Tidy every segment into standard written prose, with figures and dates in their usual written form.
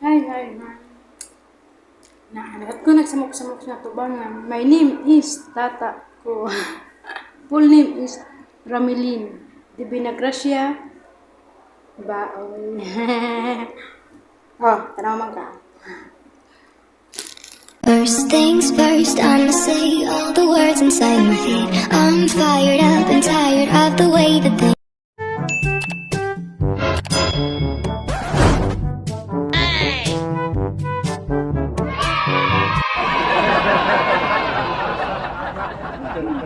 Hi, hi, hi. Naanak ko nagsamok-samok sa tubangan. My name is Tata ko. Full name is Ramilin Divina Gracia Baoy. Oh, tanaw man ka. First things first, I'ma say all the words inside my head. I'm fired up and tired of the way that they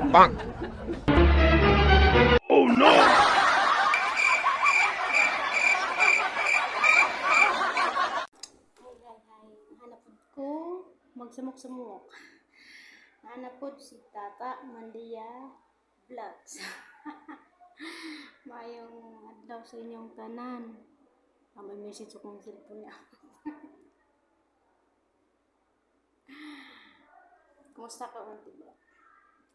Bang! Oh no! Hi, hi, hi. Nahanap pod ko magsamok-samok. Nahanap pod si Tata Mandia Vlogs. Maayong adlaw sa inyong tanan. Ah, may message akong cellphone niya. Kumusta ka, unti ba?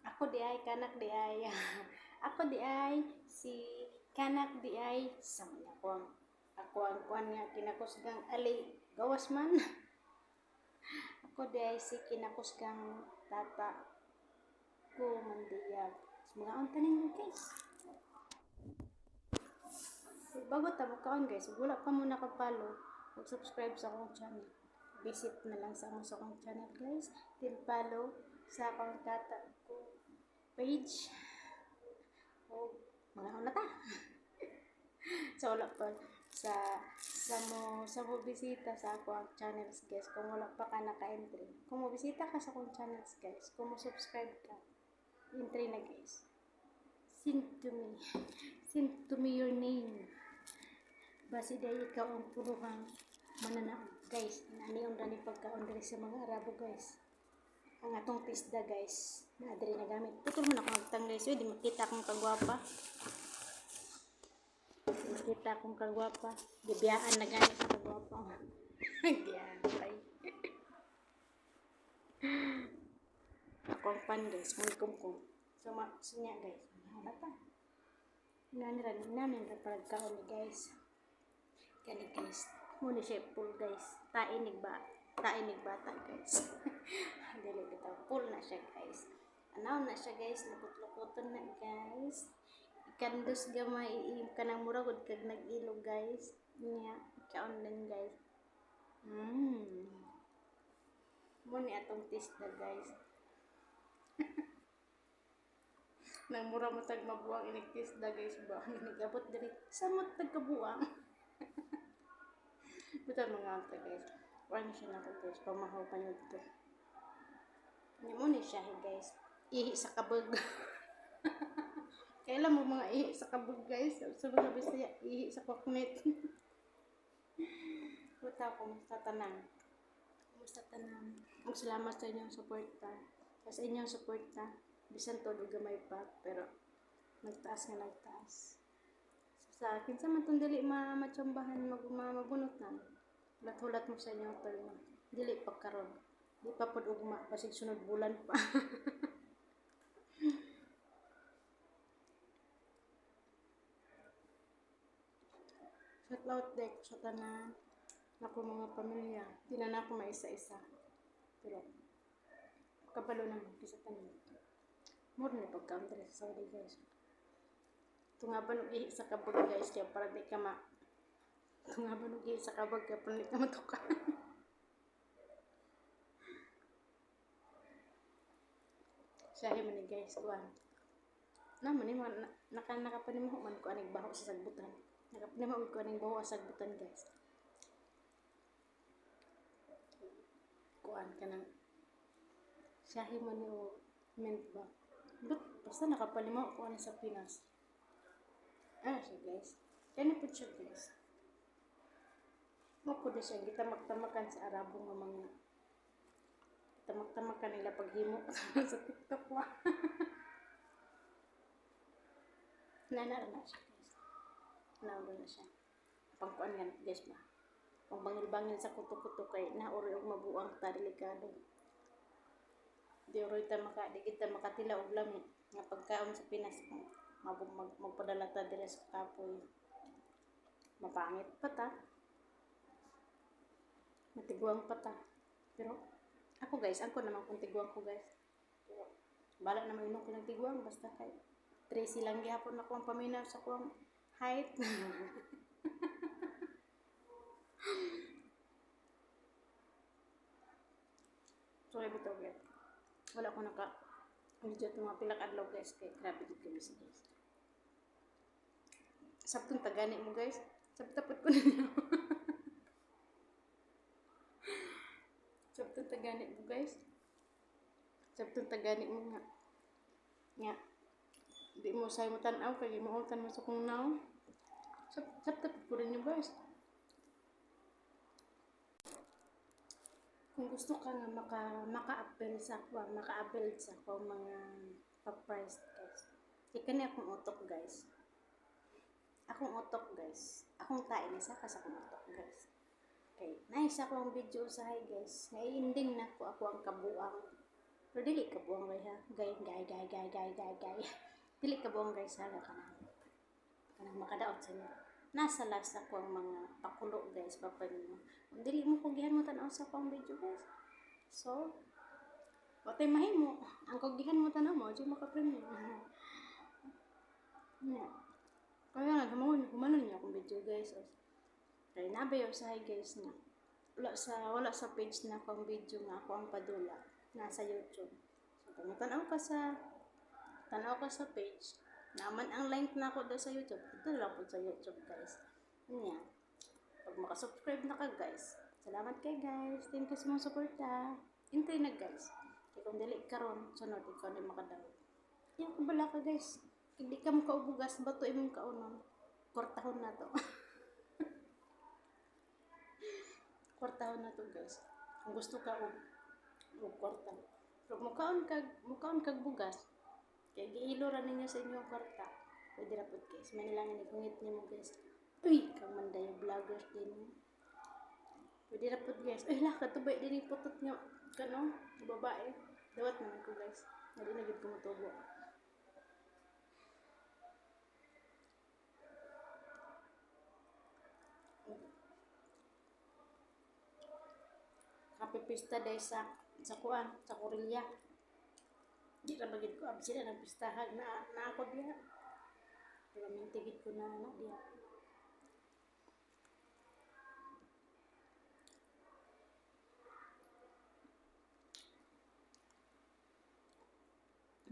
Ako di ay kanak di ay. Ako di ay si kanak di ay sa mga ako ang kuan nga kinakusgang ali gawas man. Ako di ay si kinakusgang Tata ko Mandia. Mga unta ninyo, guys. Bago ta kaon, guys, wala pa mo naka-follow, mag-subscribe sa akong channel. Visit na lang sa akong channel, guys. Then follow sa akong Tata ko page. O mga una ta. So wala pa sa mo bisita sa ako ang channels, guys, kung wala pa ka naka-entry. Kung mo bisita ka sa akong channels, guys, kung mo subscribe ka, entry na, guys. Send to me. Send to me your name. Basi day ikaw ang puruhang mananaog. Guys, nani ang dani pagkaon diri sa mga Arabo, guys. Ang atong tisda, guys, na diri nagamit. Putol mo na akong agtang, guys. Uy, di makita akong kagwapa. Di makita akong kagwapa. Gibiyaan na gani sa kagwapa. Giyaan. Ako ang pan, guys. Mga kumkum. So, ma so niya, guys. Wala pa. Nani ra nani ra pagkaon ni, guys. Kani, guys. Muna siya full, guys. Tainig ba? Tainig bata, guys. Dili bitaw full na siya, guys. Anaw na siya, guys, lukot-lukoton na, guys. Ikandos gamay i kanang mura gud kag nag-ilog, guys. Nya kaon din, guys. Mo ni atong tisda, guys. Nang mura mo tag mabuang inig tisda, guys, ba. Nigabot diri samot tagkabuang. Buta mga anta, guys. Wala siya na ako, guys. Pamahaw pa nyo dito. Hindi mo ni siya, eh, guys. Ihi sa kabag. Kailan mo mga ihi sa kabag, guys? Sa mga Bisaya, ihi sa kwaknet. Buta, kumusta tanan? Kumusta tanan? Ang salamat sa inyong suporta. Sa inyong suporta. Bisan todo gamay pa, pero nagtaas nga nagtaas. So, sa akin, sa man tong dili ma matsambahan mag ma, mabunutan. Hulat-hulat mo sa inyong turno. Dili pa karon. Di pa pod ugma, basig sunod bulan pa. Shout out dek sa tanan ako mga pamilya. Di na na ako maisa-isa. Pero kabalo naman sa tanan. More na pagkaon diri sa Saudi, guys. Tungaban og ihi sa kabag, guys, kaya para di ka ma Tungaban og ihi sa kabag kaya para di ka matuka. Siya man ni, guys, kuan. Na man ni mga naka nakapanimuho man ko aning baho sa sagbutan. Nakapanimuho ko aning baho sa sagbutan, guys. Kuan kanang siyahe man ni o mint ba. But basta nakapalimaw ko ani sa Pinas. Ah, siya, guys. Kani po siya, guys. Mo po siya gitamak-tamakan sa Arabo nga mga tamak-tamakan nila paghimo sa TikTok wa. Nana na siya, guys. Nauna na siya. Pangkuan nga guys ba. Pang bangil-bangil sa kuto-kuto kay nauri og mabuang ta, delikado. Di oroy ta maka di kita makatila og lami nga pagkaon sa Pinas mabug mag, magpadala ta diri sa kapoy. Mapangit pa ta. Matiguang pa ta. Pero ako guys, ako naman kung tiguang ko, guys. Pero bala na mainom ko ng tiguang basta kay Tracy lang gihapon ako ang paminaw sa akong height. Sorry bitaw, guys. Wala ko naka video itong mga pila ka adlaw, guys, kay grabe gid kami si guys. Sabtong tagani mo, guys. Sabtapot ko ninyo. Sabtong tagani mo, guys. Sabtong tagani mo nga. Nga. Di mo say mo tan-aw kay gimuultan mo sa kong naw. Sabtapot ko ninyo, guys. Kung gusto ka nga maka-appel sa ako, maka-avail sa ako mga pa-price, guys. Kaya kani akong utok, guys. Akong utok, guys. Akong tae ni saka sa akong utok, guys. Okay, nice ako ang video usahay, guys. Nai-ending na ko ako ang kabuang. Pero dili kabuang guys ha. Gay gay gay gay gay gay gay. Dili kabuang, guys, ha, kanang makadaot sa inyo. Nasa last ako ang mga pakulo, guys, papa ninyo. Kung dili mo kugihan mo tan-aw sa akong video, guys. So, watay mahimo. Ang kugihan mo tan-aw mo, di makapremyo. Yeah. Kaya nga, humanon niya akong video, guys. Kaya nabay usahay, guys, nga. Wala sa page na akong video nga ako ang padula. Nasa YouTube. So, kung tanaw ka sa page, naman ang link na ako doon sa YouTube. Ito lang po sa YouTube, guys. Nya. Pag makasubscribe na ka, guys. Salamat kay guys. Thank you sa mga suporta. Intay na, guys. Kaya kung dili karon, sunod ikaw na makadawat. Yan kung bala ka, guys. Hindi ka makaubugas, bato imong kaunon. Kwartahon na to. Kwartahon na to, guys. Kung gusto ka og kwarta. Pero mukaon kag bugas, kay giilo ra ninyo sa inyong kwarta. Pwede ra pud, guys. Manilangan ni kungit nimo, guys. Uy, kang manday vloggers din. Pwede ra pud, guys. Uy lah, katubay din yung putot nga kano, babae. Dawat naman ko, guys. Hindi na gid ko motubo. Happy Pista Day sa kuan, sa Korea. Di ra bagid ko absent ang pistahan na na ako diha. Pero mintigid ko na na diha.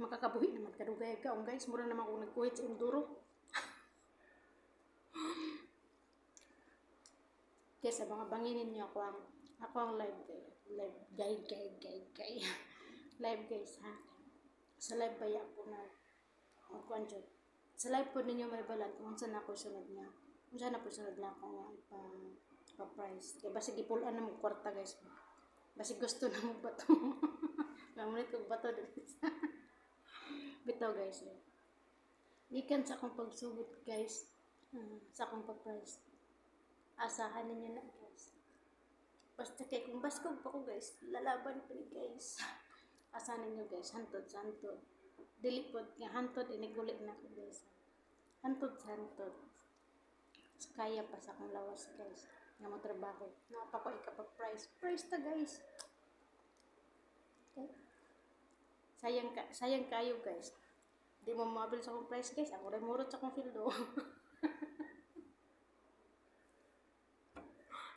Makakabuhi naman kadugay kaon, guys. Mura naman kung nagkuhit sa enduro. Kaya sa mga banginin niyo ako ang live guys. Live gay gay gay gay. Live, guys, ha. Sa live baya ko na magkuan jud. Sa live po ninyo may balan kung unsa na ako sunod nga. Unsa na po sunod na ako nga ipa pa price. Kaya basig ipulan na mo kwarta, guys. Basig gusto na mo bato. Namunit kog bato dito sa bitaw, guys. Eh. Gikan sa akong pagsugot, guys. Sa akong pag-price. Asahan ninyo na, guys. Basta kay kung baskog pa ko, guys, lalaban pa ni, guys. Asahan ninyo, guys, hantod sa hantod. Dili pod nga hantod inigulit na ko, guys. Hantod sa hantod. Kaya pa sa akong lawas, guys. Nga mo trabaho. Naa pa ko ikapag-price. Price ta, guys. Okay. Sayang ka, sayang kayo, guys. Di mo mabil sa akong price, guys. Ako rin murot sa akong sweldo.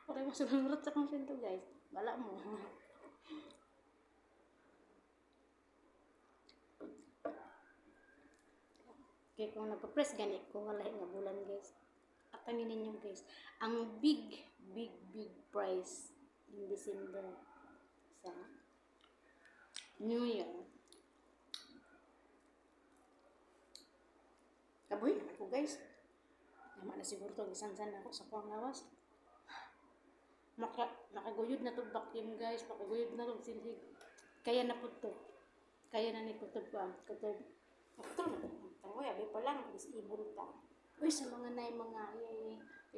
Ako rin mas murot sa akong sweldo, guys. Wala mo. Kaya kung nagpa-press gani ko wala nga bulan, guys. Atangin ninyo, guys. Ang big, big, big price in December sa New Year. Kabuhi naman ko, guys. Tama na siguro to gisansan ako sa kuang lawas. Makaguyod na to vacuum, guys, makaguyod na to silhig. Kaya na po to. Kaya na ni kutob pa, kutob. Kutob na. Tangoy, abi pa lang disable ta. Uy, sa mga nay mga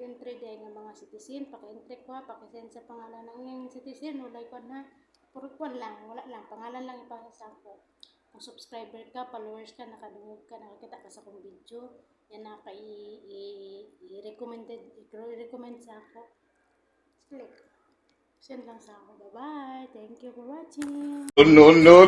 entry day nga mga citizen, paki-entry ko ha, paki-send sa pangalan ng iyong citizen, walay ko na. Puro kwan lang, wala lang, pangalan lang ipasa sa ako. Kung subscriber ka, followers ka, nakadungog ka, nakakita ka sa akong video, yan na ka i-recommended, i-recommend sa ako. Click. Send lang sa ako. Bye-bye. Thank you for watching. No, no.